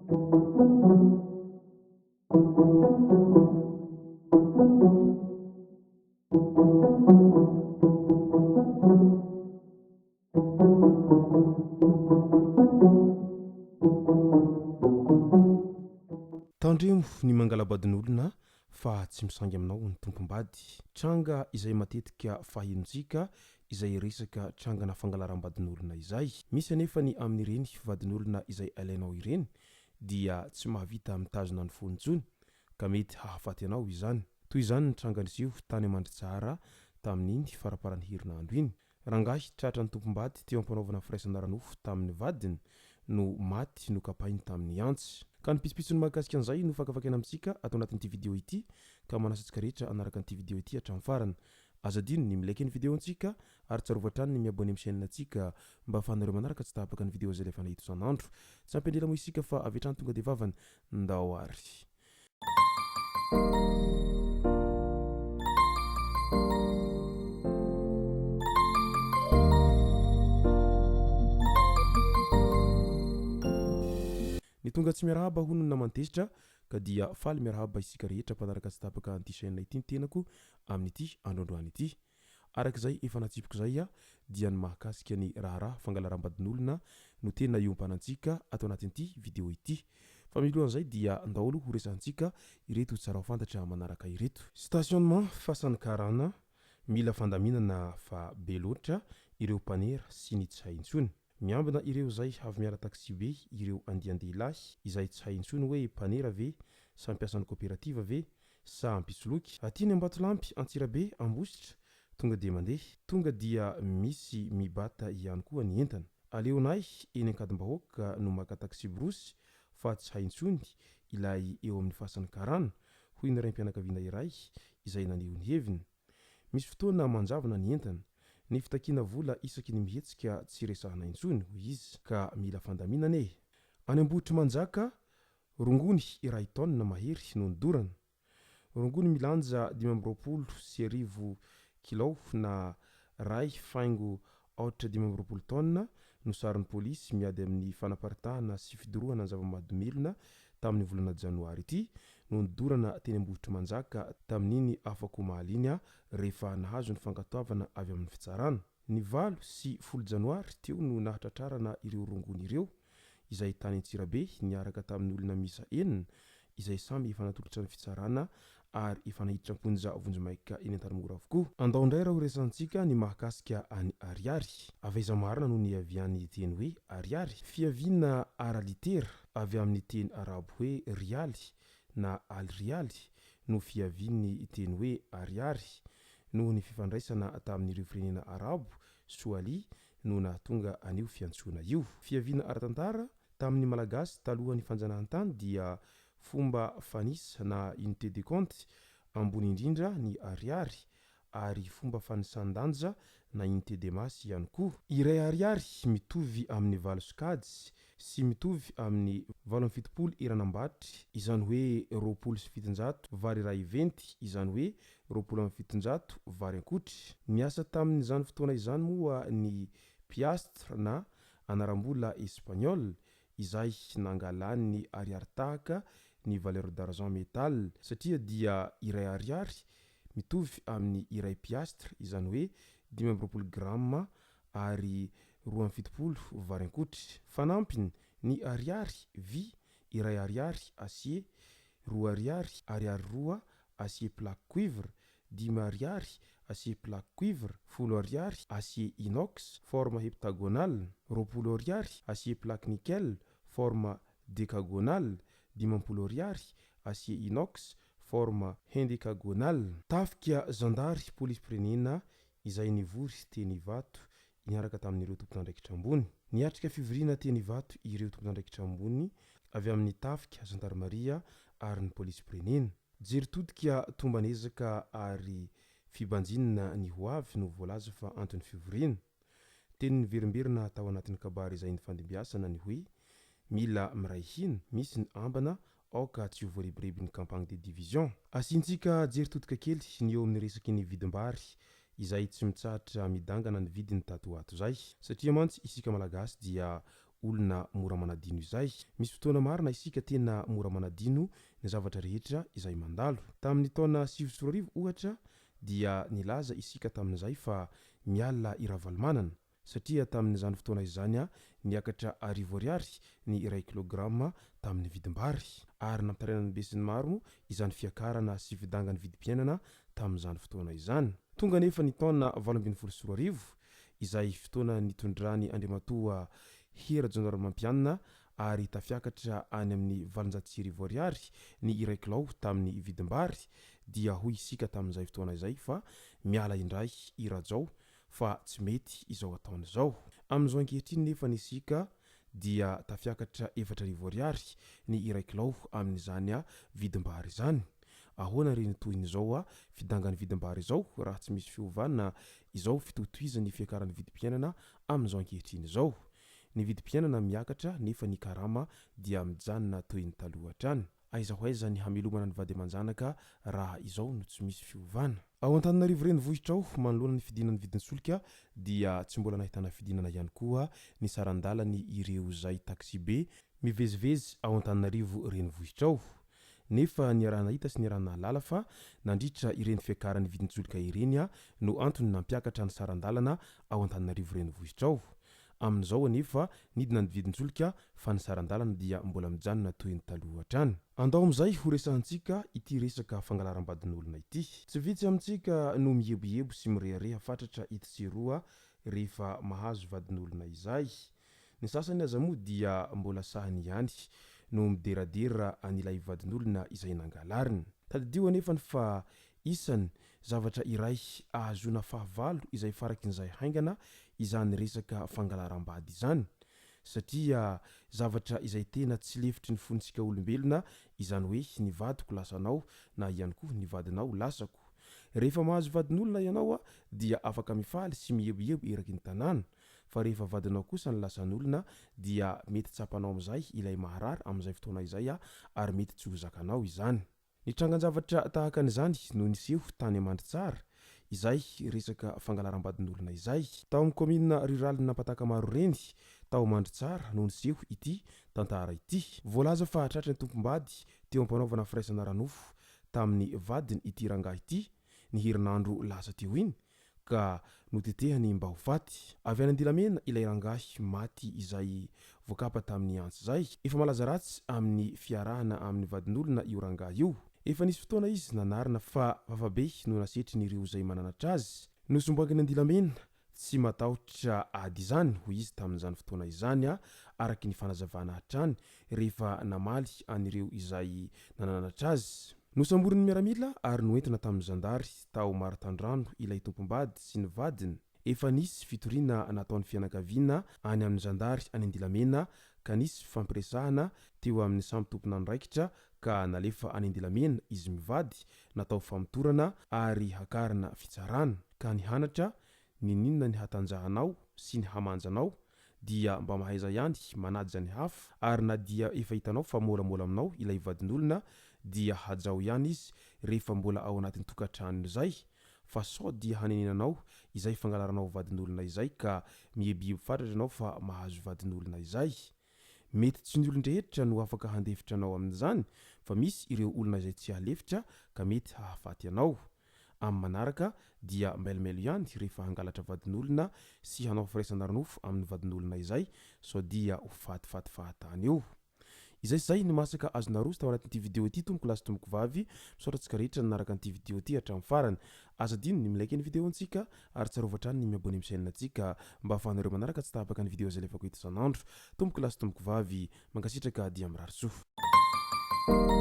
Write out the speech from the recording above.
Tandremo ny mangala-badin'olona fa tsy misangy aminao ny tompom-bady. Tranga izay matetika fahenontsika izay resaka trangana fangalaram-badin'olona izay. Misy anefa ny amin'ireny vadin'olona izay alainao ireny dia tsy mahavita mitazona ny fony intsony ka mety hahafaty anao izany. Toy izany ny tranga niseho tany Mandritsara tamin'iny faramparan'ny herinandro iny. Rangahy tratran'ny tompom-bady teo am-panaovana firaisana ara-nofo tamin'ny vadiny no maty nokapainy tamin'ny antsy. Ka ny pitsopitsony mahakasika an'izay no fakafakaina amintsika ato anatin'ity video ity ka manasa antsika rehetra hanaraka an'ity video ity hatramin'ny farany. Aza adino ny mi-like ny video-ntsika ary tsarovy hatrany ny mi-abonner amin'ny chaîne-ntsika mba ahafahanareo manaraka tsy tapaka ny video izay alefanay eto isan'andro. Tsy ampy andrela moa isika fa avy hatrany tonga dia vavany. Ndao ary. Ny tonga tsy miarahaba hono ny naman-tezitra ka dia faly miarahaba isika rehetra mpanaraka tsy tapaka an'ity chaîne ity ny tenako amin'ity andro androany ity. Araka izay efa natsipiko izay dia ny mahakasika ny raharaha fangalaram-badin'olona no tena iompanantsika ato anatin'ity video ity. Fa milohan'izay dia ndao aloha ho resahantsika ireto tsara ho fantatra manaraka ireto. Stationnement Fasan'ny Karana, Mila fandaminana fa be loatra ireo mpanera sy ny tsy hay intsony. Miambina ireo izay avy miala taxibe ireo andian-dehilahy izay tsy hay intsony hoe mpanera ve sa mpiasan'ny koperativa ve sa mpisoloky. Aty ny Ambatolampy, Antsirabe, Ambositra, tonga dia mandeha. Tonga dia misy mibata ihany koa ny entana. Aleonay eny Ankadimbahoaka no maka taxi-brousse fa tsy hay intsony ilay eo amin'ny fasan'ny karana, hoy ny raim-pianakaviana iray izay naneho ny heviny. Misy fotoana manjavona ny entana. Ny fitakiana vola isaky ny mihetsika tsy resahana intsony, hoy izy, ka mila fandaminana e! Any Ambohitrimanjaka, rongony iray taonina mahery no nodorana. Rongony milanja 1025 kilao na ray faingo aotra 25 taonina no saron'ny polisy miady amin'ny fanaparitahana sy fidorohana ny zava-mahadomelina tamin'ny volana janoary ity no nodorana teny Ambohitrimanjaka tamin'iny afak'omaly iny rehefa nahazo ny fankatoavana avy amin'ny fitsarana. Ny 8 sy 10 janoary teo no nahatratrarana ireo rongony ireo izay tany Antsirabe niaraka tamin'ny olona miisa enina izay samy efa natolotra ny fitsarana ary efa naiditra am-ponja vonjimaika eny Antanimora avokoa. Andao indray raha ho resahantsika ny mahakasika an'i Ariary. Avy aiza marina no niavian'ny teny hoe Ariary? Fiaviana ara-litera avy amin'ny teny arabo hoe rialy na al-rialy no fiavian'ny teny hoe Ariary. Noho ny fifandraisana tamin'ireo firenena arabo, Soali, no nahatonga an'io fiantsoana io. Fiaviana ara-tantara, Tamin'ny Malagasy talohan'ny fanjanahantany dia fomba fanisa na unité de compte ambony indrindra ny ariary ary fomba fanisan-danja na unité de masse ihany koa. Iray ariary mitovy amin'ny valo sokajy sy mitovy amin'ny 78 eran'Ambatry, izany hoe 720 vary iray venty, izany hoe 720 vary ankotry. Niasa tamin'izany fotoana izany moa ny piastre na anaram-bola espagnol izay nangalan'ny ariary tahaka ny valeur d'argent métal satria dia iray ariary mitovy amin'ny iray piastre izany hoe 25 grama ary 72 vary ankotry. Fanampiny, ny ariary vy iray ariary acier, roa ariary, ariary roa acier plaque cuivre, dimy ariary, acier plaque cuivre, folo ariary, acier inox, forme heptagonale, 20 ariary, acier plaque nickel, forme decagonale, 50 ariary, acier inox, forme hendecagonale. Tafika zandary polisim-pirenena izay nivory teny Ivato niaraka tamin'ireo tompon'andraikitra ambony. Niatrika fivoriana teny Ivato ireo tompon'andraikitra ambony avy amin'ny tafika, zandarimaria ary ny polisim-pirenena. Jery todika tomban'ezaka ary fibanjinina ny ho avy no voalaza fa anton'ny fivoriana. Teny niverimberina tao anatin'ny kabary izay nifandimbiasana ny hoe, mila miray hina, misy ny ambana, aoka tsy ho voarebirebin'ny campagne de division. Asiantsika jery todika kely ny eo amin'ny resaky ny vidim-bary izay tsy mitsahatra midangana ny vidiny tato ho ato izay. Satria mantsy isika Malagasy dia olona mora manadino izay. Misy fotoana marina isika tena mora manadino ny zavatra rehetra izay mandalo. Tamin'ny taona 2009 ohatra dia nilaza isika tamin'izay fa miala i Ravalomanana satria tamin'izany fotoana izany niakatra arivo ariary ny iray kilograma tamin'ny vidim-bary ary nampitaraina ny besinimaro izany fiakarana sy fidangan'ny vidim-piainana tamin'izany fotoana izany. Tonga anefa ny taona 2018 izay fotoana nitondrany Andriamatoa Hery Rajaonarimampianina ary tafiakatra any amin'ny 1800 ariary ny iray kilao tamin'ny vidim-bary dia hoy isika tamin'izay fotoana izay fa miala indray i Rajao fa tsy mety izao ataony izao. Amin'izao ankehitriny nefa isika dia tafiakatra 4000 ariary ny iray kilao amin'izany vidim-bary izany. Ahoana re ny tohin'izao fidangan'ny vidim-bary izao raha tsy misy fiovana izao fitohitohizan'ny fiakaran'ny vidim-piainana amin'izao ankehitriny izao? Ny vidim-piainana miakatra nefa ny karama dia mijanona toy ny taloha hatrany. Aiza ho aiza ny hamelomana ny vady aman-janaka raha izao no tsy misy fiovana? Ao Antananarivo renivohitra ao, manoloana ny fidinan'ny vidin-tsolika dia tsy mbola nahitana fidinana ihany koa ny saran-dalany ireo izay taksibe mivezivezy ao Antananarivo renivohitra ao. Nefa niaraha-nahita sy niaraha-nahalala fa nandritra ireny fiakaran'ny vidin-tsolika ireny no antony nampiakatra ny saran-dalana ao Antananarivo renivohitra ao. Amin'izao anefa, nidina ny vidin-tsolika fa ny saran-dalana dia mbola mijanona toy ny taloha hatrany. Andao amin'izay ho resahantsika ity resaka fangalaram-badin'olona ity. Tsy vitsy amintsika no mieboebo sy mirehareha fatratra itsy sy eroa rehefa mahazo vadin'olona izay. Ny sasany aza moa dia mbola sahiny ihany no mideradera an'ilay vadin'olona izay nangalariny. Tadidio anefany fa isany zavatra iray ahazoana fahavalo izay farakin'izay haingana izany resaka fangalaram-bady izany. Satria zavatra izay tena tsy lefitry ny fontsika olombelona izany hoe ny vadiko lasanao na ihany koa ny vadinao lasako. Rehefa mahazo vadin'olona ianao dia afaka mifaly sy mieboebo eraky ny tanàna. Fa rehefa vadinao kosa ny lasan'olona dia mety tsapanao amin'izay ilay maharary amin'izay fotoana izay ary mety tsy ho zakanao izany. Ny trangan-javatra tahaka an'izany no niseho tany Mandritsara, izay resaka fangalaram-badin'olona izay. Tao amin'ny kaominina ruralin'Ampatakamaroreny, tao Mandritsara no niseho ity tantara ity. Voalaza fa tratry ny tompom-bady teo am-panaovana firaisana ara-nofo tamin'ny vadiny ity rangahy ity ny herinandro lasa teo iny ka notetehany mba ho faty. Avy any Andilamena ilay rangahy maty izay voakapa tamin'ny antsy izay. Efa malaza ratsy amin'ny fiarahana amin'ny vadin'olona io rangahy io. Efa nisy fotoana izy nanarina fa vafabe no nasetrin'ireo izay mananatra azy. Nosombain'ny Andilamena tsy matahotra ady izany, hoy izy tamin'izany fotoana izany, araka ny fanazavana hatrany rehefa namaly an'ireo izay nananatra azy. Nosamborin'ny miaramila ary noentina tamin'ny zandary tao Marotandrano ilay tompom-bady sy ny vadiny. Efa nisy fitoriana nataon'ny fianakaviana any amin'ny zandary any Andilamena ka nisy fifampiresahana teo amin'ny samy tompon'andraikitra ka nalefa any Andilamena izy mivady natao famotorana ary hakarina fitsarana. Ka ny hanatra, n'inon'inona ny hatanjahanao sy ny hamanjanao dia mba mahaiza ihany manaja ny hafa ary na dia efa hitanao fa môlamôla aminao ilay vadin'olona dia hajao ihany izy rehefa mbola ao anatin'ny tokantranony izay fa sao dia hanenenanao izay fangalaranao vadin'olona izay ka mieboebo fatratra ianao fa mahazo vadin'olona izay. Mety tsy ny olon-drehetra no afaka handefitra anao amin'izany fa misy ireo olona izay tsy hahalefitra ka mety hahafaty anao. Amin'ny manaraka dia mailomailo ihany rehefa hangalatra vadin'olona sy hanao firaisana ara-nofo amin'ny vadin'olona izay sao dia ho fatifaty fahatany eo. Izay sy izay ny masaka azo naroso tao anatin'ity video ity tompoko lahy sy tompoko vavy, misaotra antsika rehetra nanaraka an'ity video ity hatramin'ny farany. Aza adino ny mi-like ny video antsika ary tsarovy hatrany ny mi-abonner amin'ny chaîne antsika mba ahafahanareo manaraka tsy tapaka ny video izay alefako eto isan'andro. Tompoko lahy sy tompoko vavy, mankasitraka dia mirary soa.